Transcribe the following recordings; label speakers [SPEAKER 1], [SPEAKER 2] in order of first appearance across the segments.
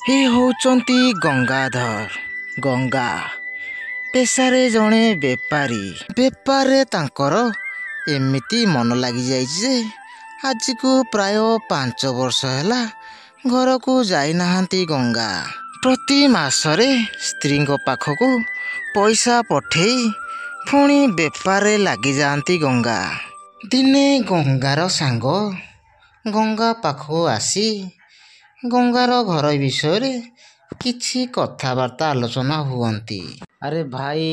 [SPEAKER 1] ଏ ହେଉଛନ୍ତି ଗଙ୍ଗାଧର। ଗଙ୍ଗା ପେଶାରେ ଜଣେ ବେପାରୀ। ବେପାରରେ ତାଙ୍କର ଏମିତି ମନ ଲାଗିଯାଇଛି ଯେ ଆଜିକୁ ପ୍ରାୟ 5 ବର୍ଷ ହେଲା ଘରକୁ ଯାଇନାହାନ୍ତି ଗଙ୍ଗା। ପ୍ରତି ମାସରେ ସ୍ତ୍ରୀଙ୍କ ପାଖକୁ ପଇସା ପଠେଇ ପୁଣି ବେପାରରେ ଲାଗିଯାଆନ୍ତି ଗଙ୍ଗା। ଦିନେ ଗଙ୍ଗାର ସାଙ୍ଗ ଗଙ୍ଗା ପାଖକୁ ଆସି ଗଙ୍ଗାର ଘର ବିଷୟରେ କିଛି କଥାବାର୍ତ୍ତା ଆଲୋଚନା ହୁଅନ୍ତି। ଆରେ ଭାଇ,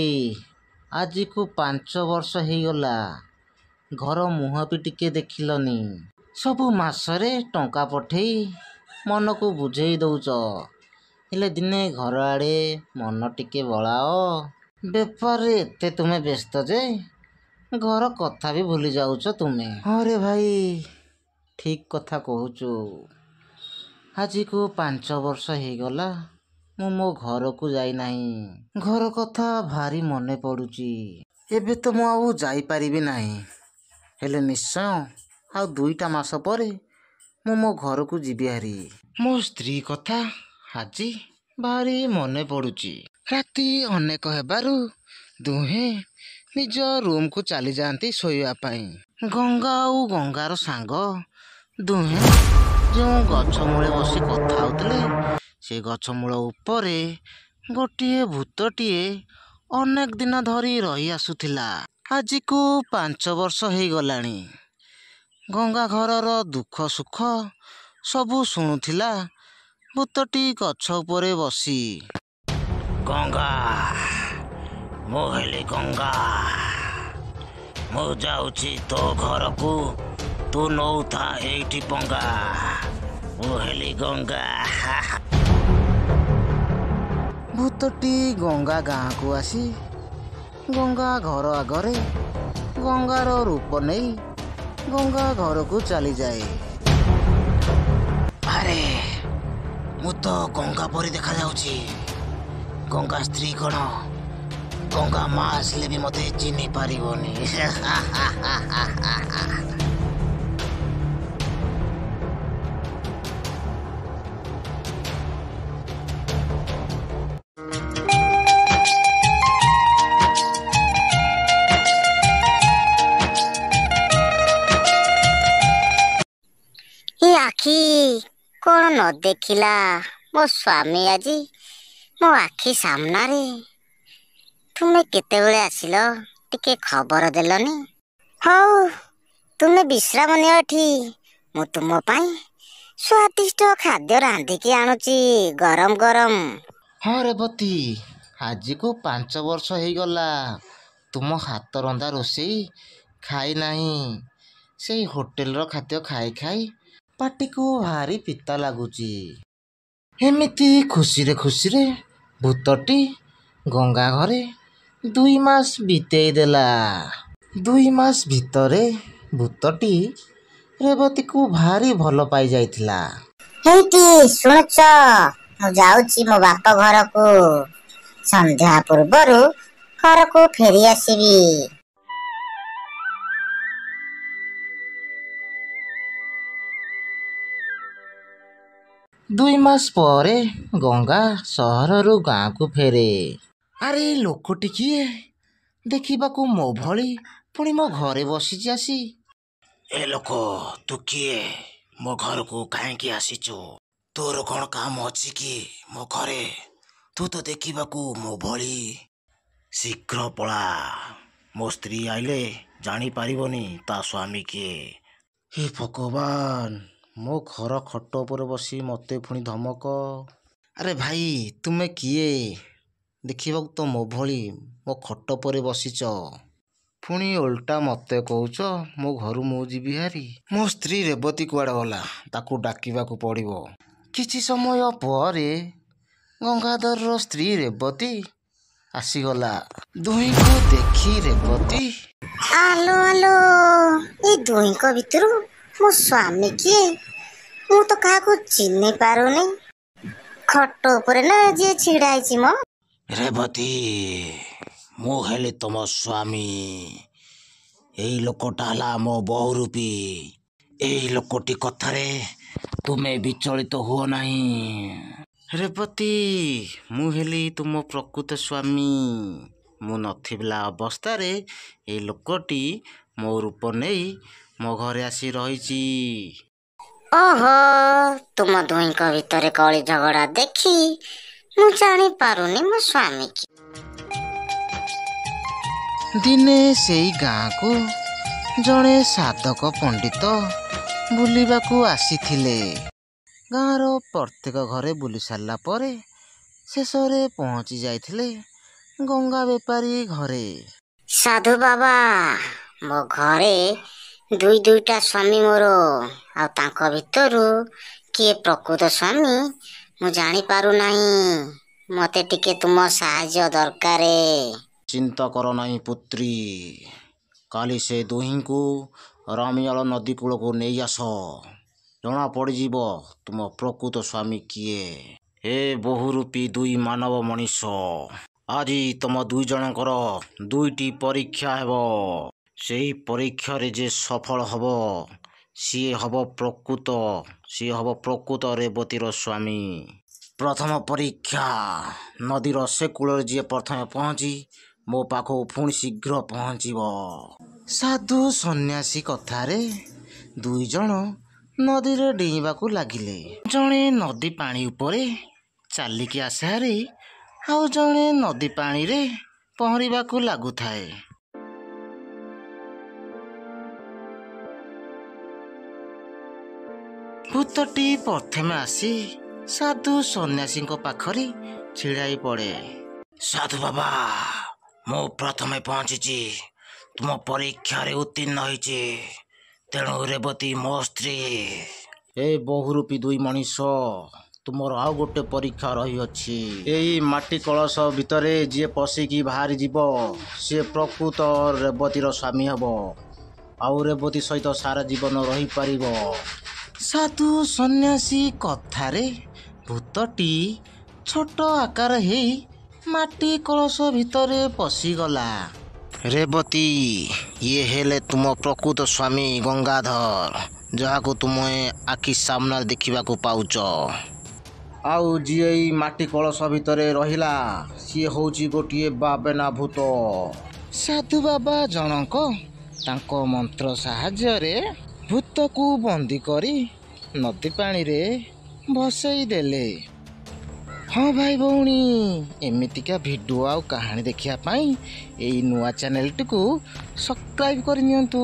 [SPEAKER 1] ଆଜିକୁ 5 ବର୍ଷ ହେଇଗଲା, ଘର ମୁହଁ ବି ଟିକେ ଦେଖିଲନି। ସବୁ ମାସରେ ଟଙ୍କା ପଠେଇ ମନକୁ ବୁଝେଇ ଦଉଛ, ହେଲେ ଦିନେ ଘର ଆଡ଼େ ମନ ଟିକେ ବଳାଅ। ବେପାରରେ ଏତେ ତୁମେ ବ୍ୟସ୍ତ ଯେ ଘର କଥା ବି ଭୁଲି ଯାଉଛ ତୁମେ। ହଁ ରେ ଭାଇ, ଠିକ୍ କଥା କହୁଛୁ। ଆଜିକୁ 5 ବର୍ଷ ହେଇଗଲା ମୁଁ ମୋ ଘରକୁ ଯାଇନାହିଁ। ଘର କଥା ଭାରି ମନେ ପଡ଼ୁଛି। ଏବେ ତ ମୁଁ ଆଉ ଯାଇପାରିବି ନାହିଁ, ହେଲେ ନିଶ୍ଚୟ ଆଉ 2ଟା ମାସ ପରେ ମୁଁ ମୋ ଘରକୁ ଯିବି ହାରି। ମୋ ସ୍ତ୍ରୀ କଥା ଆଜି ଭାରି ମନେ ପଡ଼ୁଛି। ରାତି ଅନେକ ହେବାରୁ ଦୁହେଁ ନିଜ ରୁମ୍କୁ ଚାଲିଯାଆନ୍ତି ଶୋଇବା ପାଇଁ। ଗଙ୍ଗା ଆଉ ଗଙ୍ଗାର ସାଙ୍ଗ ଦୁହେଁ ଯେଉଁ ଗଛ ମୂଳେ ବସି କଥା ହେଉଥିଲେ, ସେ ଗଛ ମୂଳ ଉପରେ ଗୋଟିଏ ଭୂତଟିଏ ଅନେକ ଦିନ ଧରି ରହି ଆସୁଥିଲା। ଆଜିକୁ 5 ବର୍ଷ ହେଇଗଲାଣି। ଗଙ୍ଗା ଘରର ଦୁଃଖ ସୁଖ ସବୁ ଶୁଣୁଥିଲା ଭୂତଟି ଗଛ ଉପରେ ବସି।
[SPEAKER 2] ଗଙ୍ଗା, ମୁଁ ହେଲି ଗଙ୍ଗା, ମୁଁ ଯାଉଛି ତୋ ଘରକୁ, ତୁ ନଉଥା ଏଇଠି ପଙ୍ଗା। ମୁଁ ହେଲି ଗଙ୍ଗା।
[SPEAKER 1] ଭୂତଟି ଗଙ୍ଗା ଗାଁକୁ ଆସି ଗଙ୍ଗା ଘର ଆଗରେ ଗଙ୍ଗାର ରୂପ ନେଇ ଗଙ୍ଗା ଘରକୁ ଚାଲିଯାଏ।
[SPEAKER 2] ଆରେ, ମୁଁ ତ ଗଙ୍ଗା ପରି ଦେଖାଯାଉଛି। ଗଙ୍ଗା ସ୍ତ୍ରୀ କଣ, ଗଙ୍ଗା ମା ଆସିଲେ ବି ମତେ ଚିହ୍ନି ପାରିବନି।
[SPEAKER 3] ଏ ଆଖି କଣ ନ ଦେଖିଲା, ମୋ ସ୍ୱାମୀ ଆଜି ମୋ ଆଖି ସାମ୍ନାରେ। ତୁମେ କେତେବେଳେ ଆସିଲ, ଟିକେ ଖବର ଦେଲନି। ହଉ, ତୁମେ ବିଶ୍ରାମ ନିଅ ଏଠି, ମୁଁ ତୁମ ପାଇଁ ସ୍ୱାଦିଷ୍ଟ ଖାଦ୍ୟ ରାନ୍ଧିକି ଆଣୁଛି ଗରମ ଗରମ।
[SPEAKER 1] ହଁ ରେବତୀ, ଆଜିକୁ 5 ବର୍ଷ ହେଇଗଲା ତୁମ ହାତ ରନ୍ଧା ରୋଷେଇ ଖାଇ ନାହିଁ। ସେଇ ହୋଟେଲର ଖାଦ୍ୟ ଖାଇ ଖାଇ ପାଟିକୁ ଭାରି ପିତା ଲାଗୁଛି। ଏମିତି ଖୁସିରେ ଖୁସିରେ ଭୂତଟି ଗଙ୍ଗା ଘରେ 2 ମାସ ବିତେଇ ଦେଲା। 2 ମାସ ଭିତରେ ଭୂତଟି ରେବତୀକୁ ଭାରି ଭଲ ପାଇଯାଇଥିଲା।
[SPEAKER 3] ହେଇଟି ଶୁଣୁଛ, ମୁଁ ଯାଉଛି ମୋ ବାପ ଘରକୁ, ସନ୍ଧ୍ୟା ପୂର୍ବରୁ ଘରକୁ ଫେରି ଆସିବି।
[SPEAKER 1] 2 ମାସ ପରେ ଗଙ୍ଗା ସହରରୁ ଗାଁକୁ ଫେରେ। ଆରେ, ଲୋକଟି କିଏ? ଦେଖିବାକୁ ମୋ ଭଳି, ପୁଣି ମୋ ଘରେ ବସିଛି ଆସି।
[SPEAKER 2] ଏ ଲୋକ, ତୁ କିଏ? ମୋ ଘରକୁ କାହିଁକି ଆସିଛୁ? ତୋର କଣ କାମ ଅଛି କି ମୋ ଘରେ? ତୁ ତ ଦେଖିବାକୁ ମୋ ଭଳି। ଶୀଘ୍ର ପଳା, ମୋ ସ୍ତ୍ରୀ ଆଇଲେ ଜାଣିପାରିବନି ତା ସ୍ୱାମୀ କିଏ।
[SPEAKER 1] ହେ ଭଗବାନ, ମୋ ଘର ଖଟ ଉପରେ ବସି ମୋତେ ପୁଣି ଧମକ। ଆରେ ଭାଇ, ତୁମେ କିଏ? ଦେଖିବାକୁ ତ ମୋ ଭଳି, ମୋ ଖଟ ଉପରେ ବସିଛ, ପୁଣି ଓଲଟା ମୋତେ କହୁଛ ମୋ ଘରୁ ମୁଁ ଯିବି ହାରି। ମୋ ସ୍ତ୍ରୀ ରେବତୀ କୁଆଡ଼େ ଗଲା? ତାକୁ ଡାକିବାକୁ ପଡ଼ିବ। କିଛି ସମୟ ପରେ ଗଙ୍ଗାଧରର ସ୍ତ୍ରୀ ରେବତୀ ଆସିଗଲା। ଦୁହିଁଙ୍କୁ ଦେଖି ରେବତୀ,
[SPEAKER 3] ଆଲୋ ଆଲୋ, ଏ ଦୁହିଁଙ୍କ ଭିତରୁ ମୋ ସ୍ୱାମୀ କିଏ? ମୁଁ ତ କାହାକୁ ଚିହ୍ନି ପାରୁନି। ଖଟ ଉପରେ ନା ଯିଏ ଛିଡ଼ା ହେଇଛି ମ?
[SPEAKER 2] ରେବତୀ, ମୁଁ ହେଲି ତମ ସ୍ୱାମୀ। ଏଇ ଲୋକଟା ହେଲା ମୋ ବହୁରୂପୀ। ଏଇ ଲୋକଟି କଥାରେ ତୁମେ ବିଚଳିତ ହୁଅ ନାହିଁ।
[SPEAKER 1] ରେବତୀ, ମୁଁ ହେଲି ତୁମ ପ୍ରକୃତ ସ୍ୱାମୀ। ମୁଁ ନଥିବା ଅବସ୍ଥାରେ ଏ ଲୋକଟି ମୋ ରୂପ ନେଇ ମୋ ଘରେ ଆସି ରହିଛି।
[SPEAKER 3] ଓହୋ, ତୁମ ଦୁହିଁଙ୍କ ଭିତରେ କଳି ଝଗଡ଼ା ଦେଖି ମୁଁ ଜାଣିପାରୁନି ମୋ ସ୍ୱାମୀ କିଏ।
[SPEAKER 1] ଦିନେ ସେଇ ଗାଁକୁ ଜଣେ ସାଧକ ପଣ୍ଡିତ ବୁଲିବାକୁ ଆସିଥିଲେ। ଗାଁର ପ୍ରତ୍ୟେକ ଘରେ ବୁଲି ସାରିଲା ପରେ ଶେଷରେ ପହଞ୍ଚି ଯାଇଥିଲେ ଗଙ୍ଗା ବେପାରୀ ଘରେ।
[SPEAKER 3] ସାଧୁ ବାବା, ମୋ ଘରେ ଦୁଇ ଦୁଇଟା ସ୍ୱାମୀ ମୋର, ଆଉ ତାଙ୍କ ଭିତରୁ କିଏ ପ୍ରକୃତ ସ୍ୱାମୀ ମୁଁ ଜାଣିପାରୁନାହିଁ। ମୋତେ ଟିକେ ତୁମ ସାହାଯ୍ୟ ଦରକାରେ।
[SPEAKER 2] ଚିନ୍ତା କର ନାହିଁ ପୁତ୍ରୀ, କାଲି ସେ ଦୁହିଁଙ୍କୁ ରାମିଆଳ ନଦୀ କୂଳକୁ ନେଇ ଆସ, ଜଣା ପଡ଼ିଯିବ ତୁମ ପ୍ରକୃତ ସ୍ୱାମୀ କିଏ। ହେ ବହୁରୂପୀ ଦୁଇ ମାନବ ମଣିଷ, ଆଜି ତୁମ ଦୁଇ ଜଣଙ୍କର ଦୁଇଟି ପରୀକ୍ଷା ହେବ। ସେହି ପରୀକ୍ଷାରେ ଯେ ସଫଳ ହେବ ସିଏ ହେବ ପ୍ରକୃତ, ସିଏ ହେବ ପ୍ରକୃତ ରେବତୀର ସ୍ୱାମୀ। ପ୍ରଥମ ପରୀକ୍ଷା, ନଦୀର ସେ କୂଳରେ ଯିଏ ପ୍ରଥମେ ପହଞ୍ଚି ମୋ ପାଖକୁ ପୁଣି ଶୀଘ୍ର ପହଞ୍ଚିବ।
[SPEAKER 1] ସାଧୁ ସନ୍ନ୍ୟାସୀ କଥାରେ ଦୁଇ ଜଣ ନଦୀରେ ଡେଇଁବାକୁ ଲାଗିଲେ। ଜଣେ ନଦୀ ପାଣି ଉପରେ ଚାଲିକି ଆସେ ହାରି, ଆଉ ଜଣେ ନଦୀ ପାଣିରେ ପହଁରିବାକୁ ଲାଗୁଥାଏ। ଭୂତଟି ପ୍ରଥମେ ଆସି ସାଧୁ ସନ୍ନ୍ୟାସୀଙ୍କ ପାଖରେ ଛିଡ଼ା ହେଇ ପଡ଼େ।
[SPEAKER 2] ସାଧୁ ବାବା, ମୁଁ ପ୍ରଥମେ ପହଞ୍ଚିଛି, ତୁମ ପରୀକ୍ଷାରେ ଉତ୍ତୀର୍ଣ୍ଣ ହେଇଛି, ତେଣୁ ରେବତୀ ମୋ ସ୍ତ୍ରୀ।
[SPEAKER 1] ଏ ବହୁରୂପୀ ଦୁଇ ମଣିଷ, ତୁମର ଆଉ ଗୋଟେ ପରୀକ୍ଷା ରହିଅଛି। ଏଇ ମାଟି କଳସ ଭିତରେ ଯିଏ ପଶିକି ବାହାରି ଯିବ ସିଏ ପ୍ରକୃତ ରେବତୀର ସ୍ୱାମୀ ହେବ, ଆଉ ରେବତୀ ସହିତ ସାରା ଜୀବନ ରହିପାରିବ। ସାଧୁ ସନ୍ନ୍ୟାସୀ କଥାରେ ଭୂତଟି ଛୋଟ ଆକାର ହେଇ ମାଟି କଳସ ଭିତରେ ପଶିଗଲା।
[SPEAKER 2] ରେବତୀ, ଇଏ ହେଲେ ତୁମ ପ୍ରକୃତ ସ୍ୱାମୀ ଗଙ୍ଗାଧର, ଯାହାକୁ ତୁମେ ଆଖି ସାମ୍ନାରେ ଦେଖିବାକୁ ପାଉଛ।
[SPEAKER 1] ଆଉ ଯିଏ ଏଇ ମାଟି କଳସ ଭିତରେ ରହିଲା ସିଏ ହେଉଛି ଗୋଟିଏ ବାବେନା ଭୂତ। ସାଧୁ ବାବା ଜଣଙ୍କ ତାଙ୍କ ମନ୍ତ୍ର ସାହାଯ୍ୟରେ ଭୂତକୁ ବନ୍ଦୀ କରି ନଦୀ ପାଣିରେ ଭସେଇ ଦେଲେ। ହଁ ଭାଇ ଭଉଣୀ, ଏମିତିକା ଭିଡ଼ିଓ ଆଉ କାହାଣୀ ଦେଖିବା ପାଇଁ ଏଇ ନୂଆ ଚ୍ୟାନେଲଟିକୁ ସବସ୍କ୍ରାଇବ୍ କରିନିଅନ୍ତୁ।